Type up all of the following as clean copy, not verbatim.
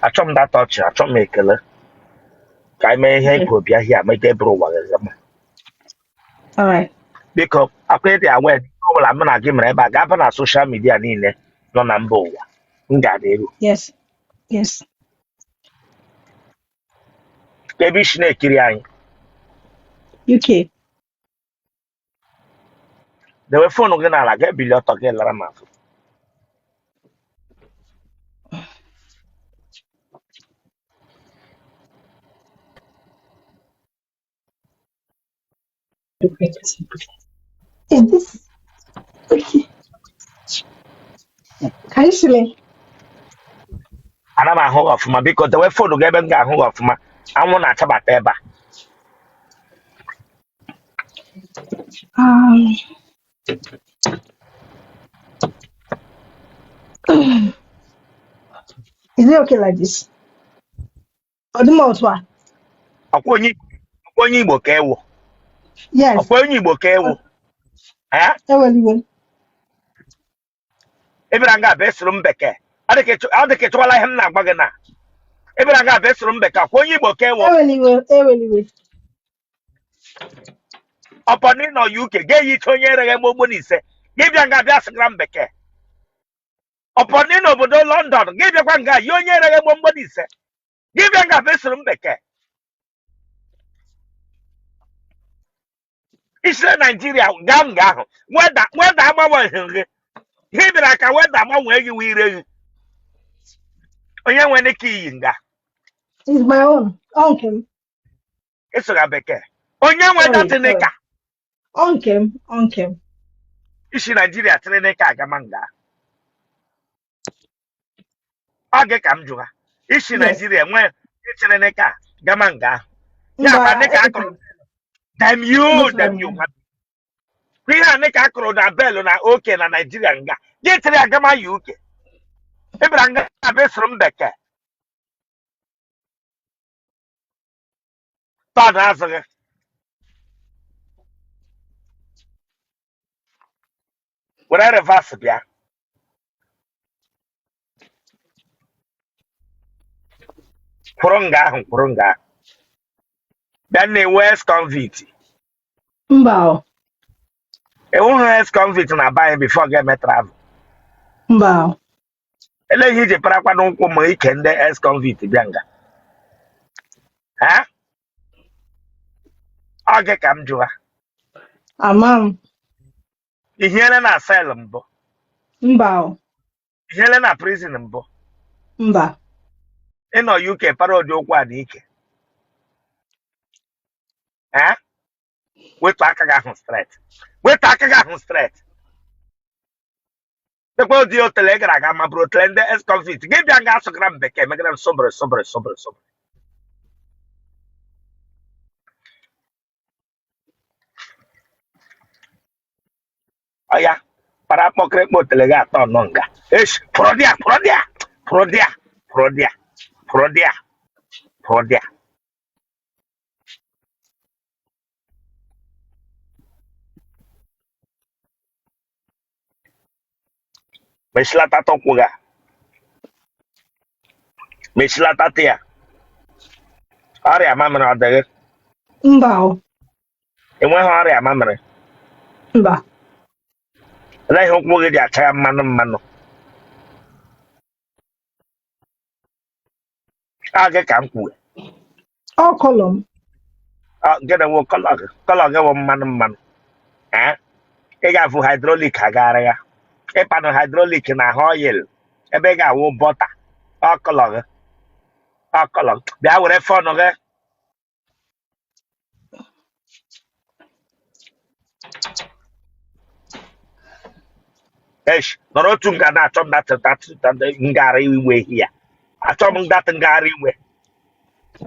Achọ m data ọchị, achọ m ekele ka anyị mee ihe Okay. ka obi ahịa mega eburu ụwa gị mma. All right. Biko, akwa ịdị awa ọ bụla mụ na gị mere ebe a ga-aba na social media niile nọ na mba ụwa m ga-adị eru. Yes. Yes. Ka ebe isi na-ekiri anyị? UK. Dewe phone gị n'ala, ga-ebili ọtọ gị lara m afọ. Is this okay? Can you see me? Ana m ahụ gị ọfụma. Biko, dewe phone gị ebe m ga-ahụ gị ọfụma. Anwụ na-achabata ebe a. Is it okay like this? Ọ dị m otu a. Ọkwa onye Igbo ka ị wụ? Yes. Ọkwa onye Igbo ka ị wụ? Eh? Ewela iwe. Ị bịara nga abịa esoro m bekee, ọ dị ka ị chọwala ihe m na-agwa gị na ị bịara nga abịa esoro m bekee. Ọkwa onye Igbo ka ị wụ? Ewela iwe, ewela iwe. Ọpọ na ị nọ UK ga-eyicha onye ereghe gbogbo na ise, gị bịa nga abịa sịgara m bekee. Ọpọ na ị nọ obodo London, gị bịakwa nga yi onye ereghe gbogbo na ise, gị bịa nga abịa esoro m bekee. Isire Naijiria gaa nga ahụ, weather agbanweghị gị. Ihe bịara ka weather agbanwee gị wee ire gị. Onye nwere ike iyi nga? It's my own. Ọ nke m. Ịsụga bekee, onye nwe Sorry, that sorry. knicker? Ọ nke m, ọ nke m. Isi Naijiria tịrị knicker agama nga? Ọ gị ka m jụga. Isi Yes. Naijiria nwee ịchịrị knicker gama nga ahụ ya Mba, kwa knicker akụrụ. Damn you. Egotere Damn m you. ya. Ihe a knicker akụrụ na bale na oke na Naijiria nga gị tịrị agama UK. Ị bịara nga abịa soro m bekee. Tọdụ azụ gị were reverse bịa kwụrụ nga ahụ, kwụrụ nga ahụ bịa. Na-ewe ex convict? Mba o. Enweghị ex convict na be anyị before ga-eme travel? Mba o. Ele ihe iji parakwa n'ụkwụ ma ike ndị ex convict bịa nga ha? Ọ gị ka m jụwa. Ama m. Ihiele na cell mbụ? Mba o. Ihiele na prison mbụ? Mba. Ịnọ UK para ụdị ụkwụ a na ike? Eh? Wetu aka gị ahụ straight, wetu aka gị ahụ straight. Lekwa ụdị otele ị gara aga ma bụrụ otele ndị ex convict. Gị bịa nga asụgara m bekee, megara m sụbịrị sụbịrị sụbịrị sụbịrị. Ọya para kpọkịrịkpọ otele gị atọ nọ nga. Eshi, pụrụ dị a, pụrụ dị a, pụrụ dị a, pụrụ dị a, pụrụ dị a, pụrụ dị a. Mechilata ụkwụ gị a. Mechilata ya. Ọrịa mamịrị ọ dịghị? Mba o. Enweghị ọrịa mamịrị? Mba. Olee ihe ụkwụ gị ji acha ya mmanụ mmanụ? Ọ gị ka m kwuru. Ọ colour m. Ọ gịnị wụ colour gị? Colour gị wụ mmanụ mmanụ. Ee, ị ga-afụ hydraulic agara ya ịpanụ hydraulic na ahụ oil ebe ị ga-awụ butter. Ọ colour gị, ọ colour gị. Bịa were phone gị. Esh, nọrọ otu nga na-achọ m that ngagharị iwe ya. Achọ m that ngagharị iwe.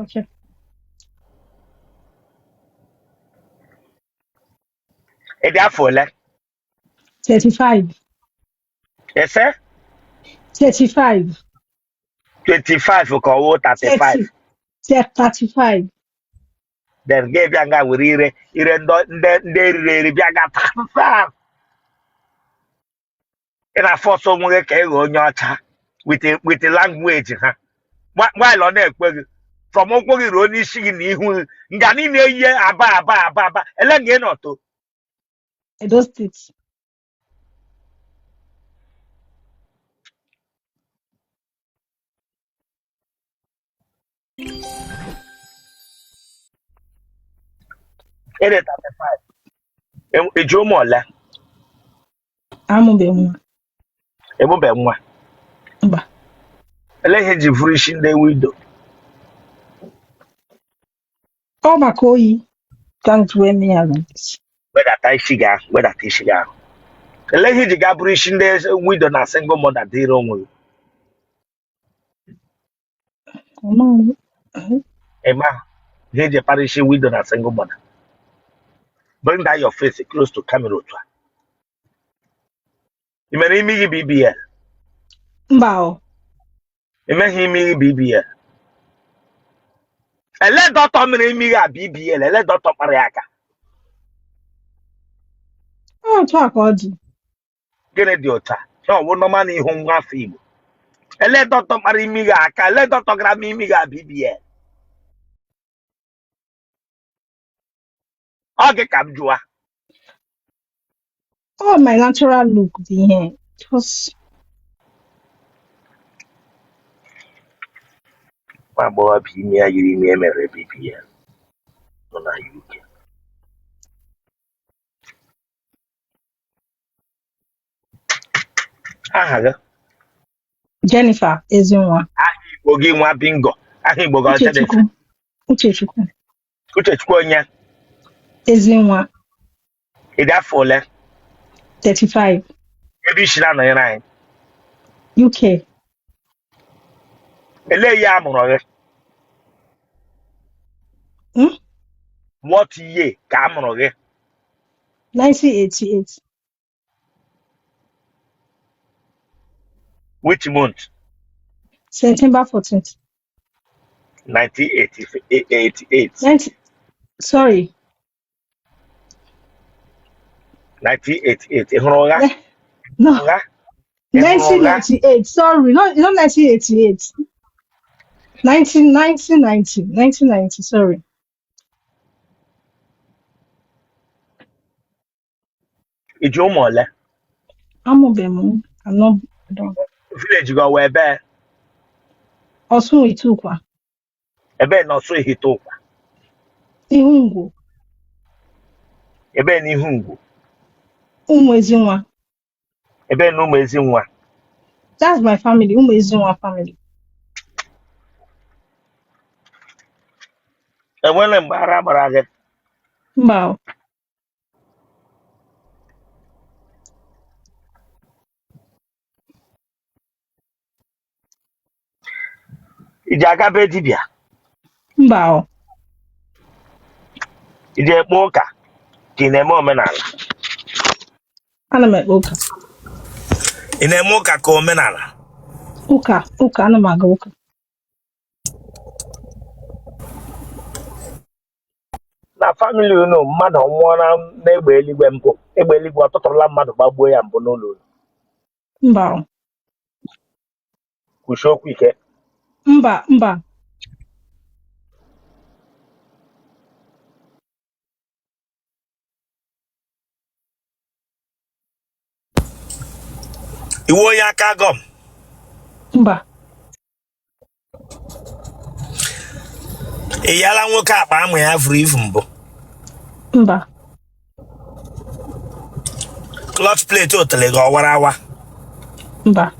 Okay. Ị dị afọ ole? 35. Ese? 35. 25 ka ọ wụ 35? 30. 35. Then gị bịa nga were ire ire ndị eriri eri bịa nga taa. Ị na-aforce onwe gị ka ị ghọọ onye ọcha with the language ha. While ọ na-ekwe gị from ụkwụ gị ruo n'isi gị na ihu gị nga niile eyiye aba aba aba aba ele nga ị nọ to. Edo State. Ị dị 35, i ji ụmụ ole? Amụbeghị nwa. Ị mụbe nwa? Mba. Ele ihe ji vuru isi ndị widow? Ọ maka oyi ka m ji wee mee ya like this. Wedata isi gị ahụ, wedata isi gị ahụ. Ele ihe ji gaa buru isi ndị widow na single mother dịrị onwe gị? Ọma m. Ị ma ihe eji kpara isi widow na single mother? Bring down your face close to camera otu a. Ị mere imi gị BBL? Mba o. Ị meghị imi gị BBL? Ele dọkịta mere imi gị a BBL? Ele dọkịta kpara ya aka? Ọ otu a ka ọ dị. Gịnị dị otu a? Ya ọ wụ normal na ihu nwa afọ Igbo. Ele dọkịta kpara imi gị aka? Ele dọkịta gara mee imi gị a BBL? Ọ gị ka m jụa. All my natural look dị ihe. Just Nwa agbọghọbịa imi ya yiri imi e mere BBL nọ na UK. Aha gị? Jennifer Ezinwa. Aha Igbo gị, nwa bingo. Aha Igbo gị ọ Jennifer? Uchechukwu. Uchechukwu. Uchechukwu onye? Ezinwa. Ị dị afọ ole? 35. Ebe i si na-anọnyere anyị? UK. Elee year a mụrụ gị? Hmm? What year ka a mụrụ gị? 1988. Which month? September 14th. 1988. 90, sorry. 1988. Ị hụrụ ụgha? No. Ụgha? Ị hụrụ ụgha? 1998. Sorry, not 1988. 19, 1990. 1990, sorry. I ji ụmụ ole? Amụbeghị m. I'm not done. Village gị ọ wụ ebe? Ọsụ Ihite-Ukwa. Ebe na Ọsụ Ihite-Ukwa? Ihu Ngwo. Ebe na Ihu Ngwo? Ụmụ Ezinwa. Ebe na Ụmụ Ezinwa? That's my family, Ụmụ Ezinwa family. Enwere mgbe ara gbara gị? Mba o. I ji aga be dibịa? Mba o. I ji ekpe ụka ka ị na-eme omenala? Ana m ekpe ụka. Ị na-eme ụka ka omenala? Ụka, ụka, ana m aga ụka. Na family unu, mmadụ nwụọla n'egbe eluigwe mbụ? Egbe eluigwe ọ tụtụrụla mmadụ gbagbuo ya mbụ n'ụlọ unu? Mba o. Kwusie okwu ike. Mba, mba. Ị wụ onye aka gọm? Mba. Ị yala nwoke akpa amụ ya vuru ivu mbụ? Mba. Clutch plate otele gị ọ wara awa? Mba.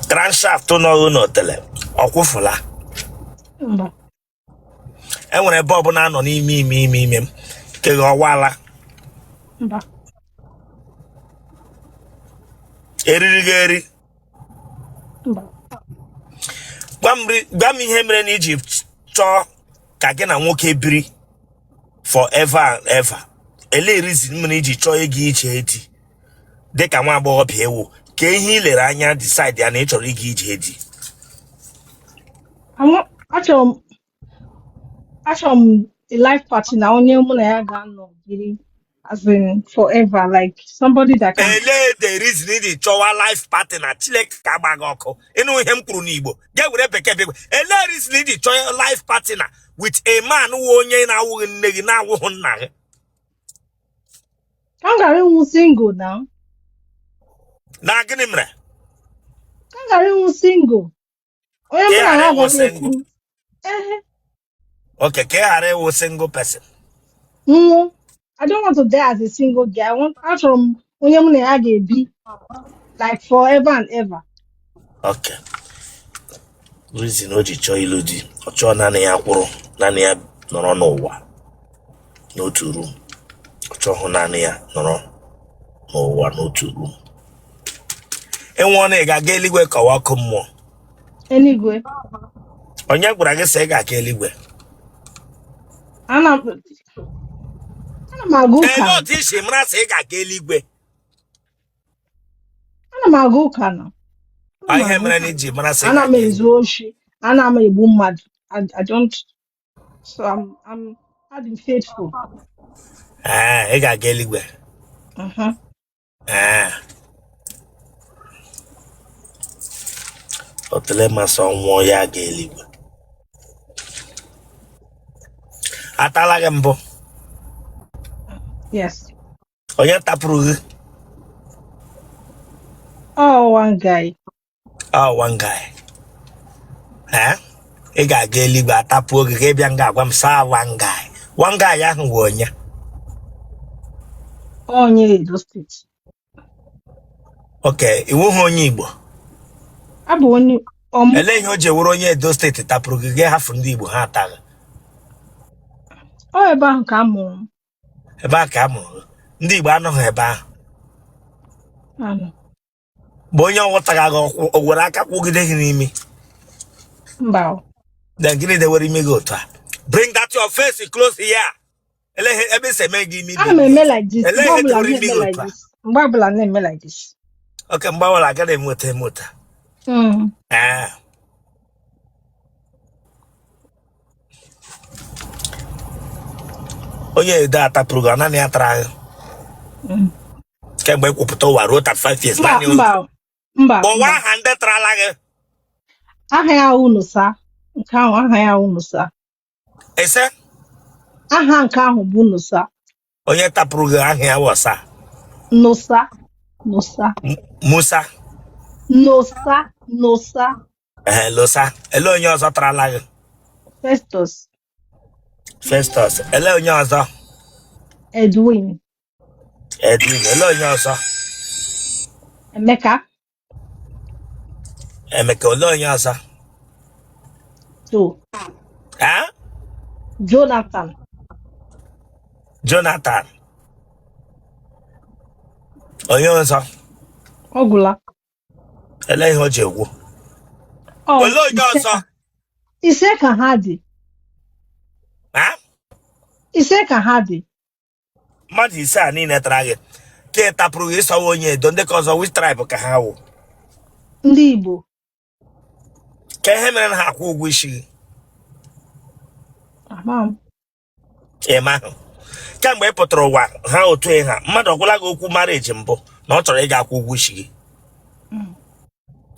Crankshaft nọghị n'otele ọ kwụfụla? Mba. E nwere ebe ọbụla nọ n'ime ime ime ime m nke gị ọ wala? Mba. Eriri gị eri? Mba. Gwa m ihe mere na i ji chọọ ka gị na nwoke biri forever and ever. Elee reason mere i ji chọọ ịga ije di dịka nwa agbọghọbịa ị wụ? Ka ihe i lere anya decide ya na ị chọrọ ịga ije di? Achọrọ m achọrọ m a life partner, onye mụ na ya ga-anọ biri. As in forever, like somebody that can. Elee the reason ị ji chọwa life partner? Chineke ka agba gị ọkụ. Ịnụ ihe m kwuru n'Igbo, ga were bekee bekee. Elee reason ị ji chọọ life partner with a man wụ onye na-awụghị nne gị, na-awụghị nna gị? Ka m ghara ịnwụ single now. Na gịnị mere? Ka m ghara ịnwụ single. Onye Ka mụ ị na ghara ya ịwụ ga single. na-ekwu. Ehe. Okay, ka ị ghara ịwụ single person. Nwụ. I don't want to die as a single girl. I want, achọrọ m onye mụ na ya ga-ebi like forever and ever. Okay, reason o ji chọọ ịlụ di, ọ chọọ naanị ya kwụrụ, naanị ya nọrọ n'ụwa n'otu room. Ọ chọghị naanị ya nọrọ n'ụwa n'otu room. Ịnwụọ na ị ga-aga eluigwe kọwa ọkụ mmụọ? Eluigwe. Onye gwara gị sị ị ga-aga eluigwe? Ana m aga ụka. Elee otu i si mara sị ị ga-aga eluigwe? Ana m aga ụka na. Ọ Ana m ihe aga mere ụka. na iji mara sị ị Ana m ga-aga ezu eluigwe? oshi. Ana m egbu mmadụ. I don't, so I'm faithful. Ee, ị ga-aga eluigwe. Ee, otele masị ọnwụọ ya aga eluigwe. Atala gị mbụ? Yes. Onye tapụrụ gị? Oh, one guy. Oh, one guy. Ee, ị ga-aga eluigwe, atapụo gị, ka ị bịa nga agwa m saa one guy. One guy ahụ wụ onye? Onye Edo State. Okay, ị wụghị onye Igbo? Abụ onye ọmụ. Elee ihe o ji wụrụ onye Edo State tapụrụ gị, gị hafụ ndị Igbo ha ataghị? Ọ ebe ahụ ka a mụrụ m. Ebe a ka a mụrụ gị? Ndị Igbo anọghị ebe ahụ? Anọ. Bụ onye ọwụtaghị gị ọkwụ, o were aka kwụgide gị n'imi? Mba o. Then gịnị dewere imi gị otu a? Bring that your face close here. Elee ebe esi eme gị imi? Ana m eme like this. Elee Mgbe ihe ọbụla dewere imi na-eme gị like otu a? this. Mgbe ọbụla na-eme like this. Okay, mgbe ọbụla agaghị eme otu a. Ee, onye Edo atapụrụ gị, ọ naanị ya tara gị? Kemgbe ị kwupụta ụwa ruo 35 years, Mba, naanị mba, mba, kpọwa mba. aha ndị tarala gị. Aha ya wụ Nusa. Nke ahụ aha ya wụ Nusa. Ese? Aha nke ahụ bụ Nusa. Onye tapụrụ gị aha ya wọsa? Nusa. Nusa. Musa? Nusa. Nusa. Ee, Losa. Ele onye ọzọ tarala gị? Festus. Festus. Ele onye ọzọ? Edwin. Edwin. Ele onye ọzọ? Emeka. Emeka. Ole onye ọzọ? Joe. Ha? Jonathan. Jonathan. Onye ọzọ? Ọ gwụla. Ele ihe o ji ekwu? Ọ Ole onye ise ọzọ? ka ise ka ha dị. Ha? Ise ka ha dị. Mmadụ ise a niile tara gị ka ị tapụrụ gị, ịsọwa onye Edo, ndị ka ọzọ, which tribe ka ha wụ? Ndị Igbo. Ka ihe mere na ha akwụ ụgwọ isi gị? Ama m. Ịma ahụ kemgbe ị pụtara ụwa ha otu ị ha, mmadụ ọgwụla gị okwu marriage mbụ na ọ chọrọ ịga akwụ ụgwọ isi gị?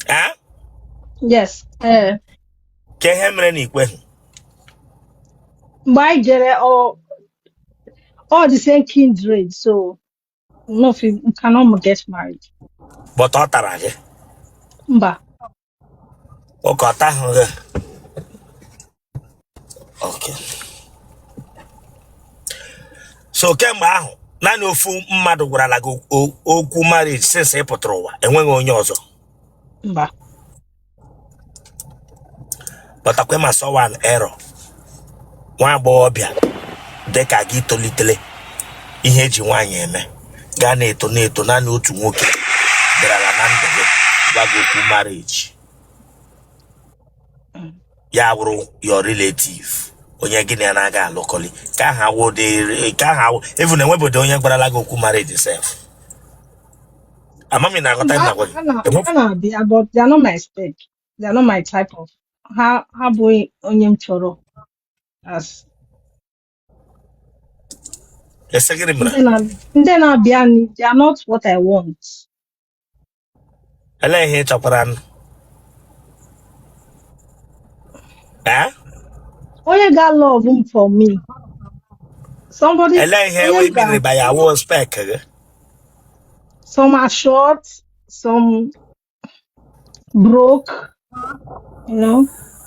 Ha? Yes. Ee. Ka ihe mere na ikweghị? Mgbe anyị jere, all the same kindred, so no fit, we cannot get married. But ọ tara gị? Mba. Ụka ọ tahụ gị. Okay, so kemgbe ahụ naanị ofu mmadụ gwarala gị okwu marriage since ị pụtara ụwa, enweghị onye ọzọ? Mba. Batakwa ma sọwa an error, nwa agbọghọbịa dịka gị tolitere ihe eji nwaanyị eme, gaa na-eto na-eto, naanị otu nwoke bịarala na ndụ gị gwa gị okwu marriage, ya wụrụ your relative, onye gị na ya na-aga alụkọli, ka aha wụ dị, ka aha wụ even enwebodo onye gwarala gị okwu marriage sef. Amami na-aghọta Mba, na gwa gị ha na ha na-abịa, but they are not my spec. They are not my type of. Ha abụghị onye m chọrọ as. Ese gịnị mere? Ndị na-abịa ni, they are not what I want. Elee ihe ị chọkwara nụ? Ee? Onye ga-love m for me. Somebody Elee ihe onye wee m ga mere ba ya wụ spec gị? Some are short, some broke,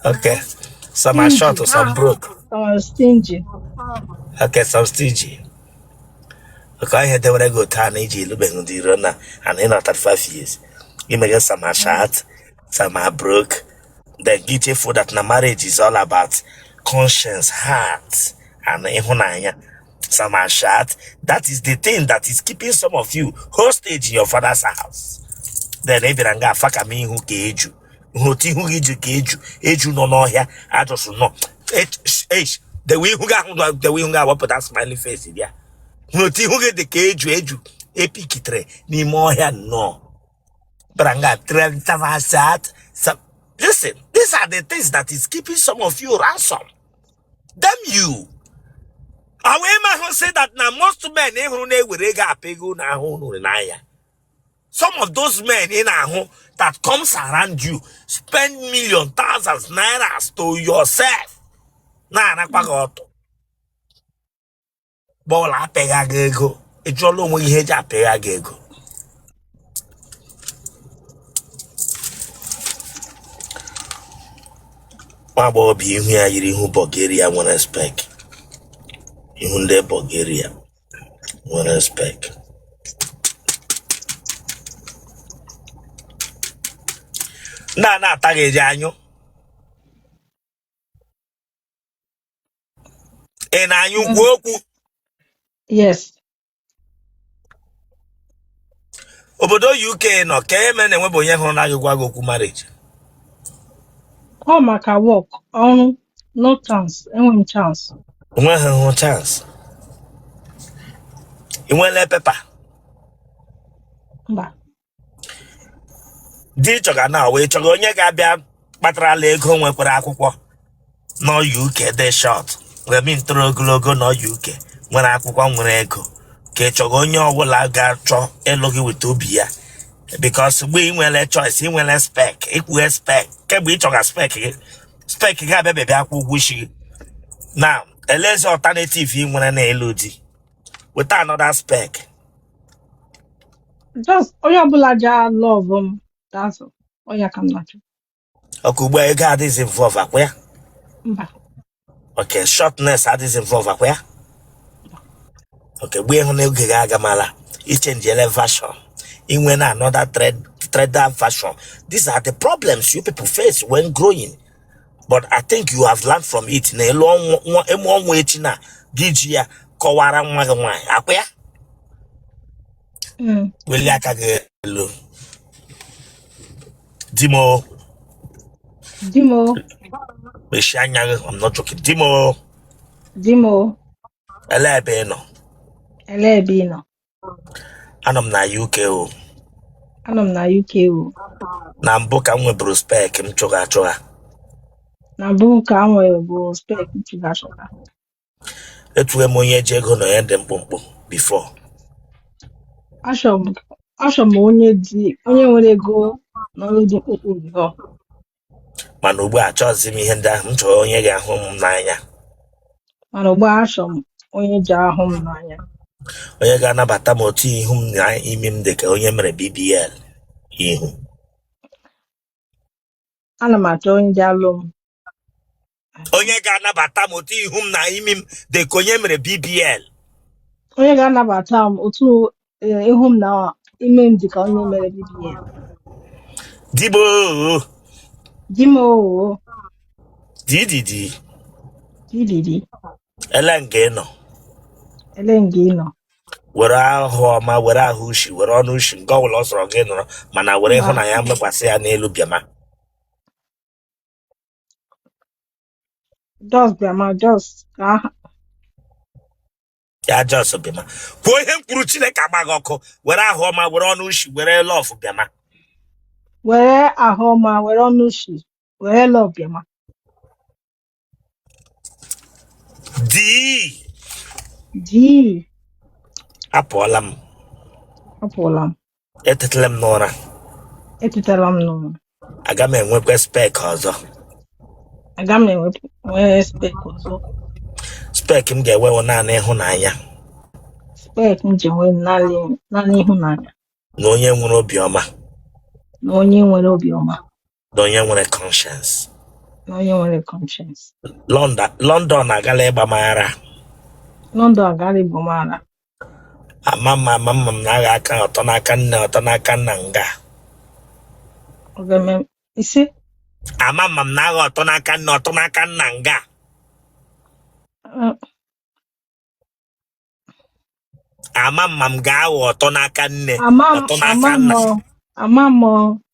Okay, some are short, stingy. some broke. Some are stingy. Okay, some stingy. Okay, ihe dewere gị otu a na iji elubeghị ndị iro na and ị nọ 35 years imege some are short, some are broke, then gị chefuo that na marriage is all about conscience, heart and ịhụnanya. Some are short, that is the thing that is keeping some of you hostage in your father's house. Then ị bịara nga afa ka m ihu ka eju hụ otu ihu gị ji ka eju eju nọ n'ọhịa ajọsụ nọ dewe ihu gị ahụ dewe ihu gị awepụta smiley face bịa hụ otu ihu gị dị ka eju eju epikitere n'ime ọhịa nnọọ bịara nga trentavasat. Listen, these are the things that is keeping some of you ransom. Damn you. Awee ma hụ say that na most men ị hụrụ na-ewere ego apị ego n'ahụ unu n'anya. Some of those men ị na-ahụ that comes around you spend million, thousands nairas to yourself na-anakwa gị ọtụ bọọlụ apịgha gị ego. Ị jụọla onwe gị ihe eji apịgha gị ego? Nwa agbọghọbịa ihu ya yiri ihu Bulgaria nwere spec, ihu ndị Bulgaria nwere spec. Ndị a na-ata gị eji anyụ ị na-anyụ kwuo okwu. Yes. Obodo UK nọ ka eme na-enwebụ onye hụrụ na gị gwa gị okwu marriage? Ọ maka work, ọrụ, no chance, enweghị m chance. Onweghị hụ chance. Ị nwela paper? Mba. Di chọga na wee chọga onye ga-abịa kpatarala ego nwekwara akwụkwọ nọ UK dị short remi ntoro ogologo nọ UK nwere akwụkwọ nwere ego, ka ị chọga onye ọbụla ga-achọ ịlụ gị weta obi ya? Because mgbe ị nwere choice, ị nwere spec, ikwughe spec kemgbe ị chọga spec gị, spec gị abịa bịa kwụ ụgwọ isi gị na elezi alternative ị nwere na ịlụ di weta another spec. Just onye ọbụla ja love m, that's all. Onye ka m na-achọ. Ọkụ ugbu a ego adịghịzi involve, akwa ya? Mba. Okay, shortness adịghịzi involve, akwa ya? Okay, gbe ịhụ na oge gị agamala ichenjiele version inwe na another thread threader version. These are the problems you people face when growing, but I think you have learned from it na elu ọnwụ emu ọnwụ echi na gị ji ya kọwara nwa gị nwaanyị, akwa ya? Mm. Welie aka gị elu. Di m o. Di m o. Mechie anya gị, I'm not joking. Di m o. Di m o. Elee ebe ị nọ? Elee ebe ị nọ? Anọ m na UK o. Anọ m na UK o. Na mbụ ka m nweburu spec m chụga achụga. Na mbụ ka m nwere bụ spec m chụga achụga. Etuwe m onye ji ego na onye dị mkpụmkpụ before. Achọrọ m onye dị onye nwere ego na onye dị mkpụmkpụ before. Mana ugbu a achọghịzi m ihe ndị ahụ. M chọrọ onye ga-ahụ m n'anya. Mana ugbu a achọrọ m onye ji ahụ m n'anya. Onye ga-anabata m otu ihu m na imi m dị ka onye mere BBL ihu. Ana m achọ onye ji alụ m. Onye ga-anabata m otu ihu m na imi m dị ka onye mere BBL. Onye ga-anabata m otu ihu m na ime m dị ka onye mere BBL. Dibo. Di m o. Dididi. Dididi. Ele nga ị nọ? Ele nga ị nọ? Were ahụ ọma, were ahụ ushi, were ọnụ ushi, nke ọbụla ọ sọrọ gị nọrọ, mana were Mba. ịhụnanya mekwasị ya n'elu bịama. Just bịama, just ka Ya just bịama. Kwuo ihe m kwuru, Chineke agba gị ọkụ. Were ahụ ọma, were ọnụ ushi, were love bịama. Were ahụ ọma, were ọnụ ushi, were love bịama. Di. Di. Apụọla m. Apụọla m. Etetala m n'ụra. Etetala m n'ụra. Aga m enwekwa spec ọzọ. Aga m enwe spec ọzọ. Spec m ga-enwewo naanị ịhụnanya. Spec m ji enwe naanị ịhụnanya. Na onye nwere obiọma. Na onye nwere obiọma. Na onye nwere conscience. Na onye nwere conscience. London agala ịgba m ara. London agala ịgba m ara. Ama m ama mma m na-agha aka ọtọ n'aka nne ọtọ n'aka nna nga. Ọ ga-eme isi. Ama mma m na-agha ọtọ n'aka nne ọtọ n'aka nna nga. Ama mma m ga-aghọ ọtọ n'aka nne Ama ọtọ ama n'aka m nna. Ama m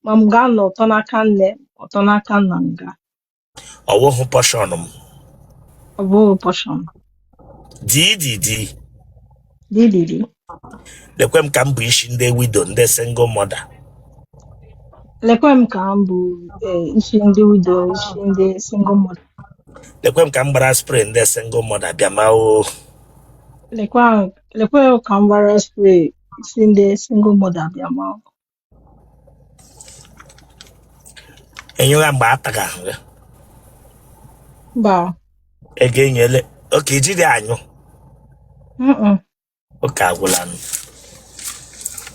ma m ga-anọ ọtọ n'aka nne ọtọ n'aka nna nga. Ọwụhụ portion m. Ọ bụghị portion. Di di di. Dididi. Lekwe m ka m bụ isi ndị widow, ndị single mother. Lekwe m ka m bụ isi ndị widow, isi ndị single mother. Lekwe m ka m gbara spray ndị single mother bịa ma o. Lekwe lekwe ka m gbara spray isi ndị single mother bịa ma. Enyụgha mgbe a taga ahụ gị? Mba. Ego enyele oke ijiri anyụ. Mm-mm. Oke agwụla nụ.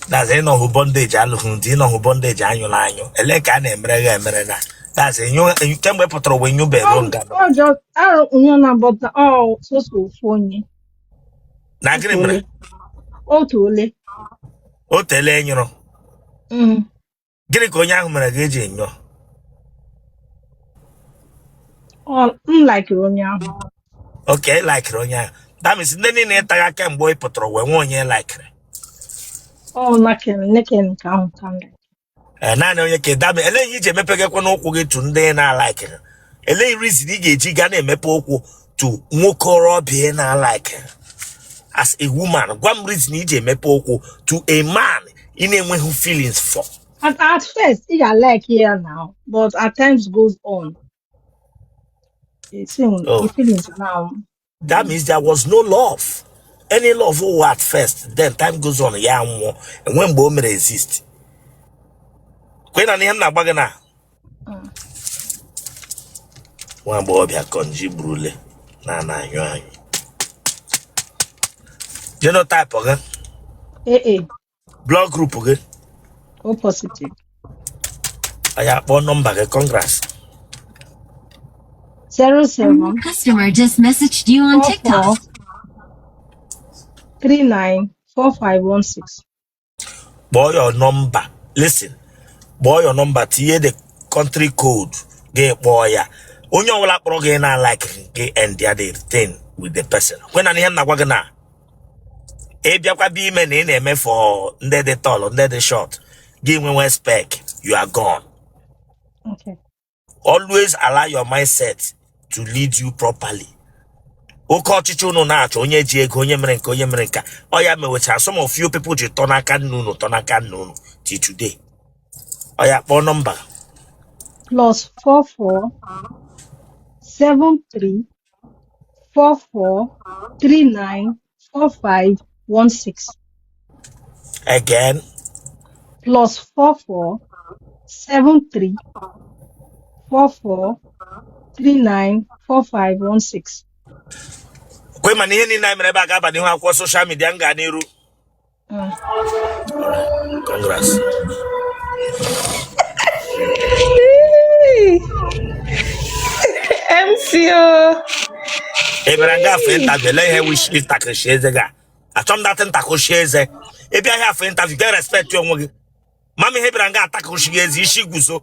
That's ịnọhụ bondage alụghị di, ịnọhụ bondage anyụla anyụ. Ele ka a na-emere gị emere na that's enyu kemgbe ị pụtara ụwa enyụbe ruo nga. Ọ just arụ onye na but ọ sọsọ ofu onye. Na gịnị Otu mere? ole. Otu ole. O teele ị nyụrụ. Gịnị ka onye ahụ mere gị eji nyụọ? Ọ m likiri onye ahụ. Okay, ị likiri onye ahụ. That means ndị niile ị taga kemgbe ị pụtara ụwa enwe onye ị likiri. Ọ nake neke nke ahụ ka m like. Ee, naanị onye ka dame. Elee ihe iji emepegakwa n'ụkwụ gị to ndị ị na-alikiri? Elee reason ị ga-eji gaa na-emepe ụkwụ to nwokorobịa ị na-alike? As a woman, gwa m reason iji emepe ụkwụ to a man ị na-enweghị feelings for. At first, ị ga-like ya now, but as times goes on, it seems Oh. the feelings now. That means there was no love. Any love wụ at first, then time goes on, ya nwụọ. Enwe mgbe o mere exist. Kwe na ihe m na-agba gị na nwa agbọghọbịa kọnji gburule na ana anyụ anyụ. Genotype gị? AA. Blood group gị? O positive. Aya kpọọ nọmba gị, congrats. 07 Customer just messaged you on 44 TikTok. 39 4516. Kpọọ your number. Listen, kpọọ your number, tinye the country code gị kpọọ ya. Onye ọbụla kpọrọ gị na like gị, end ya the thing with the person. Kwe na ihe m na-agwa gị na ị bịakwa bịa ime na ị na-eme for ndị dị tall, ndị dị short, gị nwenwe spec, you are gone. Okay. Always allow your mindset to lead you properly. Oke ọchịchị unu na-achọ onye ji ego, onye mere nke, onye mere nke ọ ya mewechara some of you people ji tọ n'aka nna unu, tọ n'aka nna unu till today. Ọ ya kpọọ nọmba. +44 73 44 39 45 16. Again. +44 73 44 39 45 16. Kwe mana ihe niile anyị mere ebe a ga-aba n'ihu akwụkwọ social media m gaa n'iru. Congrats. MCO. Ị bịara nga afọ interview, ele ihe wish ntakịrị eze gị a. Achọ m datị ntakịrị eze. Ị bịa ihe afọ interview, ga respect onwe gị. Mama, ihe bịara nga atakịrị gị eze isi guzo.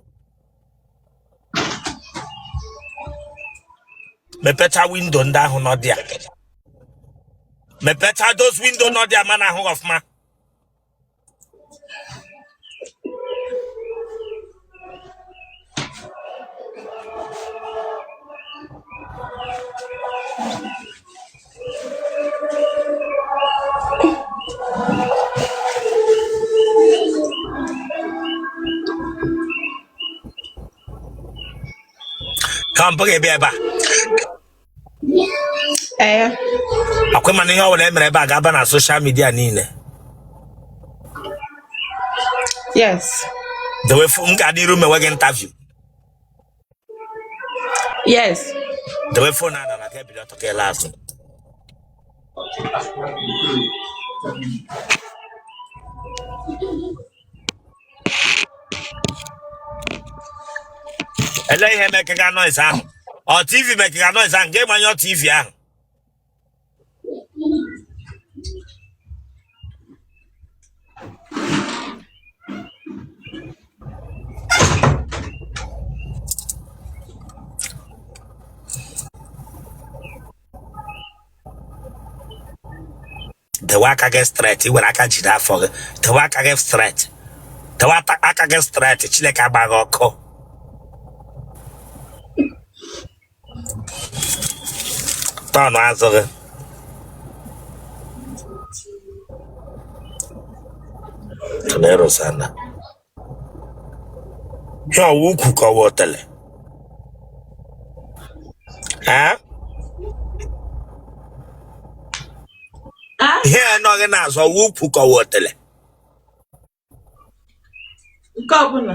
Mepecha window ndị ahụ nọ dị a. Mepecha those window nọ dị a mana ahụ ọfụma. Ka mpụ gị bịa ebe a. Ee. Akwa mana ihe ọ bụla e mere ebe a ga-aba na social media niile. Yes. Dewe m ga-adị iru mewe gị interview. Yes. Dewe phone a na ka ebili ọtọ ka ele azụ. Ele ihe mekega noise ahụ? Ọ TV mekega noise ahụ? Ga ịgbanyụ TV ahụ. Dewe aka gị straight, i were aka jide afọ gị. Dewe aka gị straight, dewe aka gị straight. Chineke agba gị ọkụ. Tọnụ azụ gị. Tụnerụsana ihe ọwụ ukwu ka ọwụ otele. Ee? Ah? Ihe a nọ gị n'azụ ọwụ ukwu ka ọwụ otele? Nke ọbụla.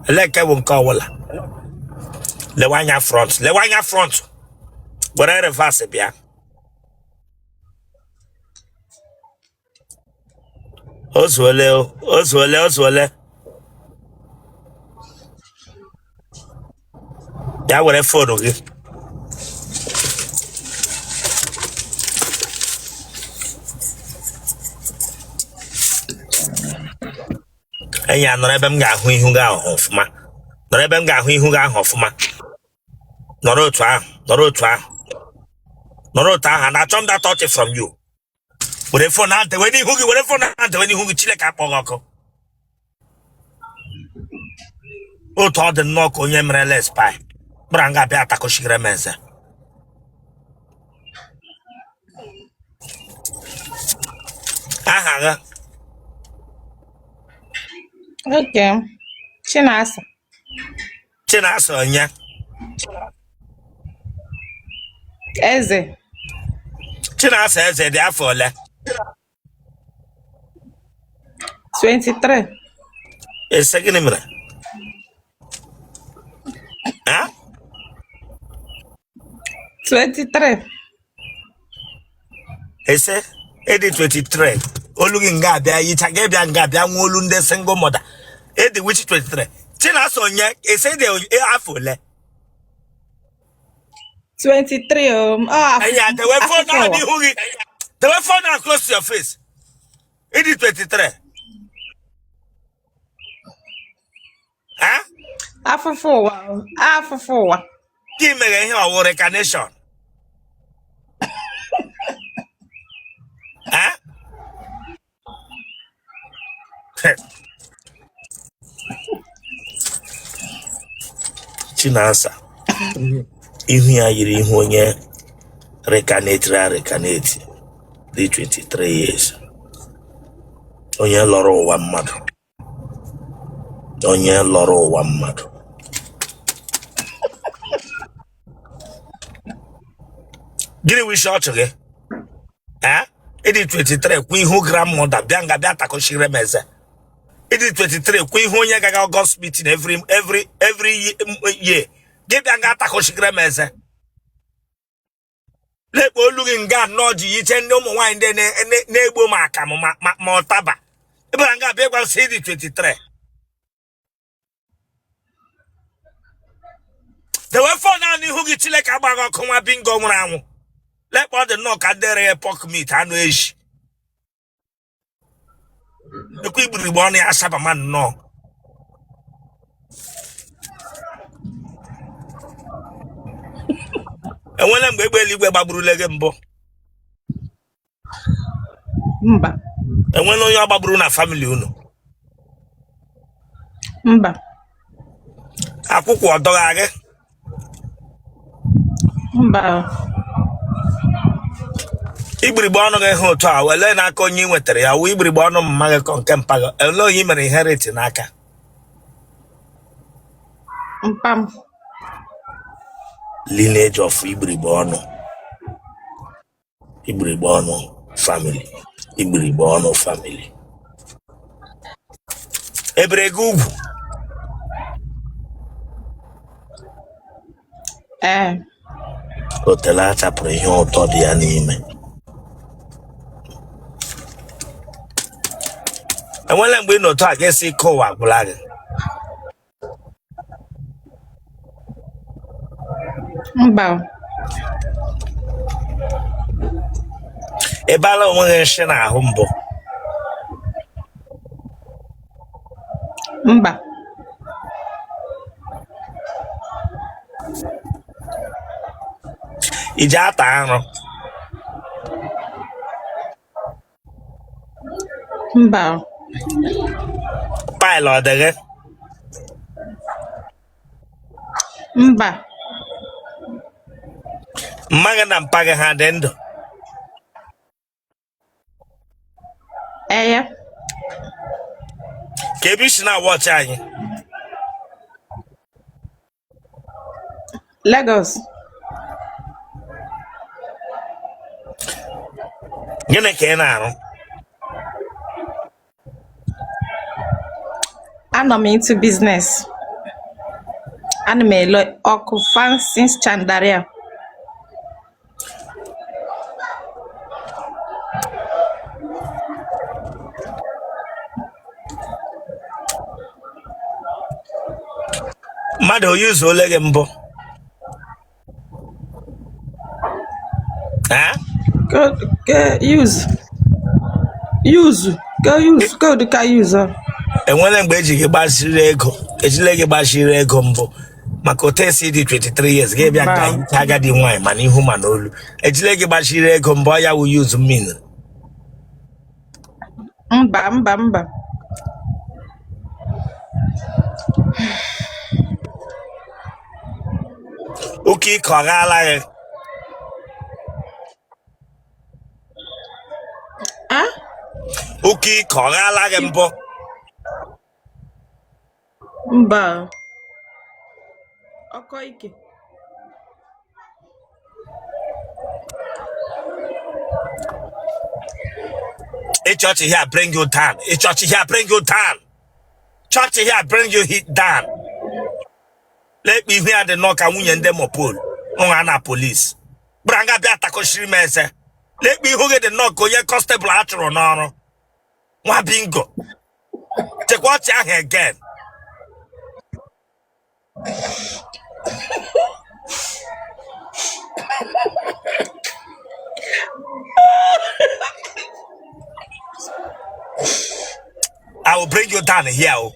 Ele nke bụ nke ọbụla? Lewe anya front, lewe anya front, were reverse bịa. O zuole, o zuole, o zuole. Bịa were phone gị. Enyi a, nọrọ ebe m ga-ahụ ihu gị ahụ ọfụma. Nọrọ ebe m ga-ahụ ihu gị ahụ ọfụma. Nọrọ otu ahụ, nọrọ otu ahụ, nọrọ otu ahụ. And achọ m that touch from you. Were phone ahụ dewe n'ihu gị, were phone ahụ dewe n'ihu gị. Chineke akpọ gị ọkụ. Otu ọ dị nnọọ ka onye merela expire kpara nga abịa atakọchigere m eze. Aha gị? Okay. Chinasa. Chinasa onye? Eze. Chinasa Eze dị afọ ole? 23. Ese gịnị mere? Ha? 23. Ese ịdị 23, olu gị nga abịa yicha gị bịa nga abịa nwa olu ndị single mother. Ịdị which 23? Chinasa onye? Ese ịdị afọ ole? 23 o. Ọ Enyi ya, dewe phone afụfụ ahụ ụwa. n'ihu gị. Dewe phone ahụ close to your face. Ịdị 23. Ha? Afụfụ ụwa. O. Afụfụ ụwa. Gị mere ihe ọwụ reincarnation? Ha? Chinasa ihu ya yiri ihu onye reincarnatiri reincarnate dị 23 years, onye lọrọ ụwa mmadụ, onye lọrọ ụwa mmadụ. Gịnị wụ isi ọchị gị? Ee, ịdị 23 kwa ihu grandmother bịa nga bịa takọchiri m eze. Ịdị 23 kwa ihu onye gaga August meeting every year, gị bịa nga takọchiri m eze. Lekpa olu gị nga nnọọ ji yiche ndị ụmụ nwaanyị ndị na-egbo ma akamụ ma ụtaba. Ịbara nga bịa gwa sị ịdị 23. Dewe phone ahụ n'ihu gị. Chineke agbaghị ọkụ, nwa bingo nwụrụ anwụ. Lekpa ọ dị nnọọ ka ndị rere pork meat, anụ ezi. Ekwe igburigbe ọnụ ya asabama nnọọ. Enwele mgbe egbe eluigwe gbagburule gị mbụ? Mba. Enwela onye ọ gbagburu na family unu? Mba. Akwụkwọ ọdọgha gị? Mba. Igburigbe ọnụ gị ha otu a, wele n'aka onye ị nwetara ya wụ igburigbe ọnụ mma gị kọ nke mpa gị? Ele onye ị mere inherit n'aka? Mpa m. Lineage of igburigbe ọnụ. Igbirigbe ọnụ family, igbirigbe ọnụ family. Ebere gị ugwu? Ee. Otele a chapụrụ ihe ụtọ dị ya n'ime. Enwela mgbe ị nọ otu a ga-esi ike ụwa agwụla gị? Mba. Ị baala onwe gị nshị n'ahụ mbụ? Mba. I ji ata arụ? Mba. Pile ọ dị gị? Mba. Mma gị na mpa gị ha dị ndụ? Eya. Ka ebe i si na-awatch anyị? Lagos. Gịnị ka ị na-arụ? Anọ m into business. Ana m ele ọkụ fancy chandelier. Mmadụ o yuzuole gị mbụ? Ha? Ke use. Use. Ke use. Ke ụdị ka use. Enwere mgbe eji gị gbaziri ego, ejile gị gbaziri ego mbụ? Maka otu esi dị 23 years gị bịa Mba. nga agadi nwaanyị, ma n'ihu ma n'olu, ejile gị gbaziri ego mbụ? Ọ ya wụ use mmiri. Mba, mba, mba. Oke ike ọ ghaala gị? Ah? Oke ike ọ ghaala gị mbụ? Mba. Ọkọ ike. Ịchọọchị here bring you down. Ịchọọchị here bring you down. Church here bring you hit down. Lekpa ihu ya dị nnọọ ka nwunye ndị mopol nwa na polisi bụra nga bịa takọchiri m eze. Lekpa ihu gị dị nnọọ ka onye constable a chụrụ n'ọrụ. Nwa bingo, chekwa ọchị ahụ again. I will bring you down here. Oh.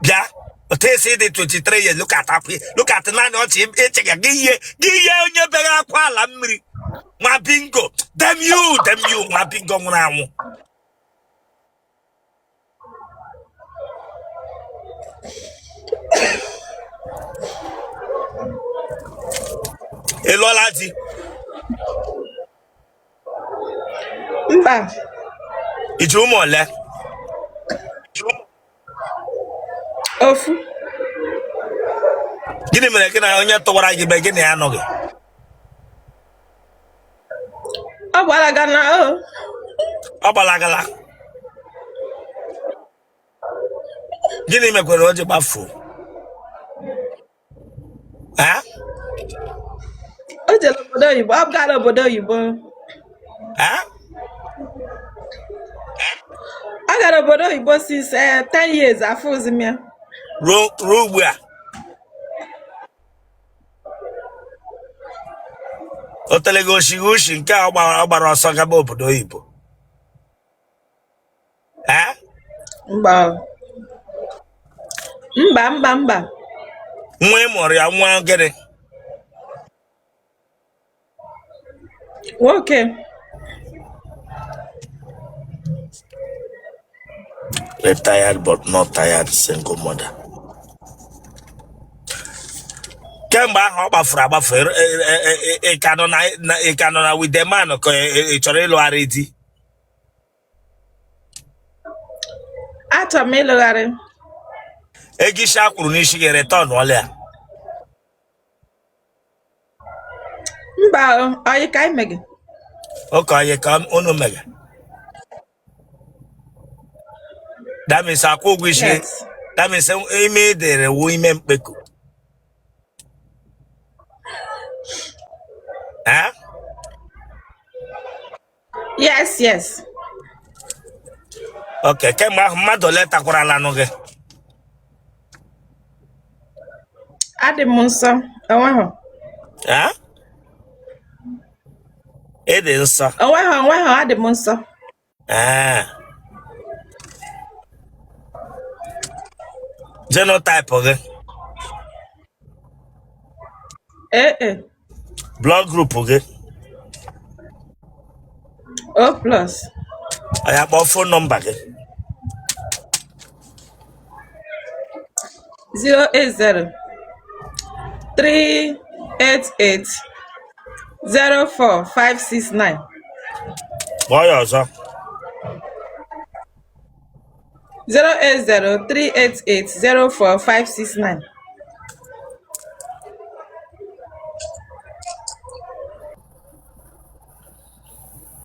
Bịa. Otu esi dị 23 years, look at akwa, look at naanị ọchị echega gị ihe gị ihe onye bere akwa ala mmiri. Nwa bingo, damn you, damn you, nwa bingo nwụrụ anwụ. Ị lụọla di? Mba. I ji ụmụ ole? Ofu. Gịnị mere gị na onye tụwara gị ime gị na ya anọghị? Ọ gbalaga na o. Ọ gbalagala. Gịnị mekwara o ji gbafuo? Ha? O jere obodo oyibo. Ọ gara obodo oyibo. Ha? Ọ gara obodo oyibo since 10 years, afụzi m ya. Ruo ugbu a o tere gị oshighi ushi nke a ọ gbara ọsọ gaba obodo oyibo. Eh? Mba. Mba, mba, mba. Nwa ị mụrụ ya nwa gịnị? Nwoke. Retired but not tired single mother. Kemgbe ahụ ọ gbafuru agbafu, ị ka nọ na ị ka nọ na with the man ka ị chọrọ ịlụgharị di? Achọrọ m ịlụgharị. Ego isi a kwụrụ n'isi gị, return ọla ya? Mba, ọyị ka anyị megị. Oke onye ka unu mere. That means akwụ ụgwọ isi. Yes. That means ime ị dịrị wụ ime mkpeku. Eh? Yes. Okay, kemgbe ahụ mmadụ ole takwarala anụ gị? Adị m nsọ. Onweghị. Eh? Ị dị nsọ. Onweghị, adị m nsọ. Eh. Genotype gị, AA. Blood group gị, O plus. ọ ya kpọọ phone number gị. 080 388 04569. Kpọọ ya ọzọ. 080 388 04569.